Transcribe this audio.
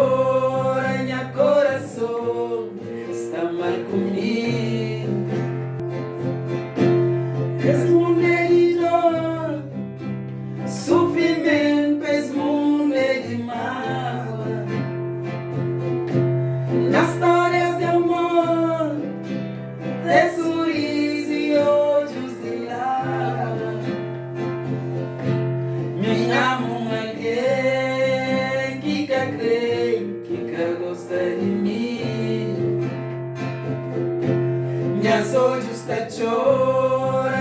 txora, nha korason sta mal ku mi. Es mundu é di dor, sufrimentu, es mundu é di mágua. Na stórias di amor, ten surizu i odjus di lágua. Mi N ama un algen ki ka kre, ki ka gosta di mi. Nhas odjus ta txora.